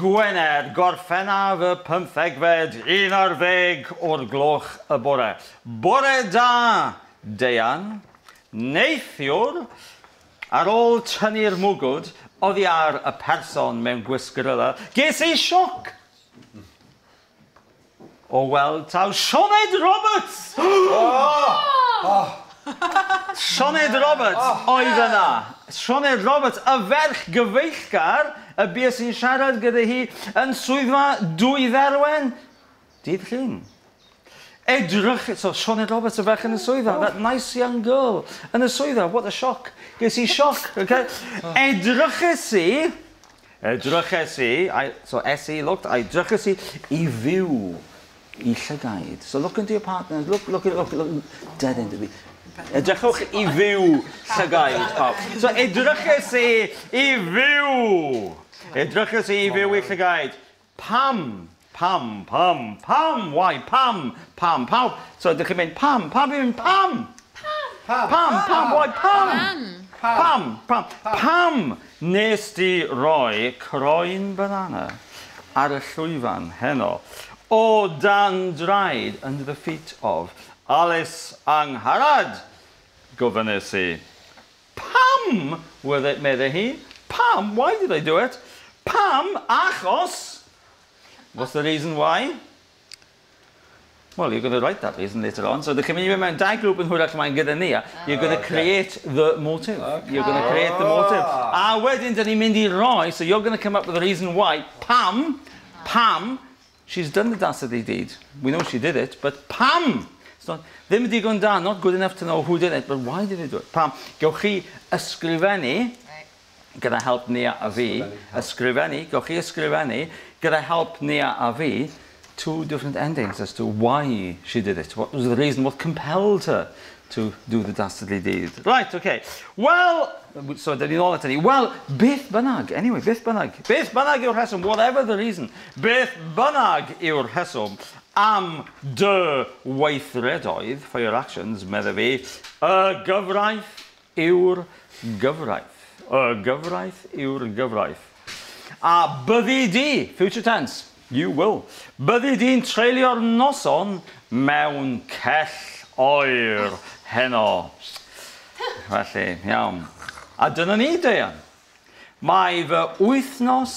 Gwener, Gorffennaf y 15fed, 11 o'r gloch y bore. Bore da, Deian. Neithiwr, ar ôl tynnu'r mwgwd oddi ar y person mewn gwisg gorilla, ges i sioc o weld taw Sioned Roberts! Sioned Roberts oedd yna. Sioned Roberts, y ferch gyfeillgar y bues i'n siarad gyda hi yn swyddfa Dwy Dderwen dydd Llun. Edrych, so Sioned Roberts, y ferch yn y swyddfa, that nice young girl yn y swyddfa, what a shock. Ges i sioc, okay? Edryches i, edryches i, I, so S-E looked, edryches i i fyw i llygaid. So look into your partner, look, look, look, look, dead into me. Edrychwch i fyw llygaid pawb. So edryches i i fyw. Edryches i i fyw i llygaid. Pam, pam, pam, pam, why, pam, pam, pam. So ydych chi'n mynd pam, pam, pam, pam. Pam, pam, pam, why, pam. Pam, pam, pam nes di roi croen banana ar y llwyfan heno o dan draed, under the feet of Alice Angharad, gofynnes i. Pam, wedd medde hi. Pam, why did I do it? Pam, achos. What's the reason why? Well, you're going to write that reason later on. So, ydych chi'n mynd i fynd mewn dau grŵp yn hwyrach ymlaen gyda ni. You're going to create the motive. You're going to create the motive. A wedyn, dyn ni'n mynd i roi, so you're going to come up with the reason why. Pam, pam, she's done the dastardly deed. We know she did it, but pam? It's not, ddim digon da, not good enough to know who did it, but why did they do it? Pam? Gewch chi ysgrifennu, gyda help Nia a fi, ysgrifennu, gewch chi ysgrifennu, gyda help Nia a fi, two different endings as to why she did it. What was the reason, what compelled her to do the dastardly deed? Right, okay. Well, so dyn ni'n ôl at ni. Well, beth bynnag, anyway, beth bynnag. Beth bynnag yw'r rheswm, whatever the reason. Beth bynnag yw'r rheswm am dy weithredoedd, for your actions, medde fi, y gyfraith yw'r gyfraith. Y gyfraith yw'r gyfraith. A byddi di, future tense, you will. Byddi di'n treulio'r noson mewn cell oer heno. Felly, iawn. A dyna ni, Deian. Mae fy wythnos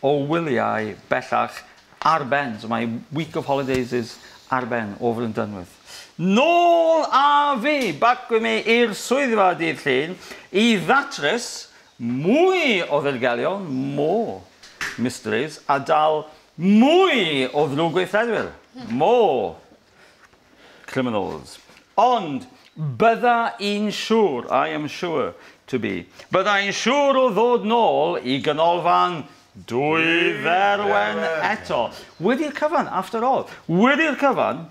o wyliau bellach ar ben. So my week of holidays is ar ben, over and done with. Nôl â fi, back with me i'r swyddfa dydd Llun, i ddatrys mwy o ddirgelion, more mysteries, a dal mwy o ddrwgweithredwyr, more criminals. Ond bydda i'n siŵr, I am sure to be, bydda i'n siŵr o ddod nôl i ganolfan Dwy Dderwen eto. Wedi'r cyfan, after all, wedi'r cyfan,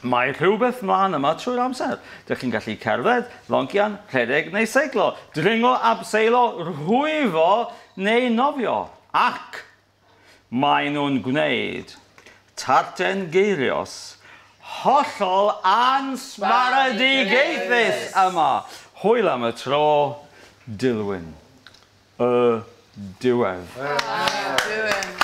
mae rhywbeth mlaen yma trwy'r amser. Dych chi'n gallu cerdded, loncian, rhedeg neu seiclo, dringo, abseilo, rhwyfo neu nofio. Ac maen nhw'n gwneud tarten geirios hollol ansbaradigaethus yma. Hwyl am y tro, Dilwyn. Y diwedd. Dilwyn.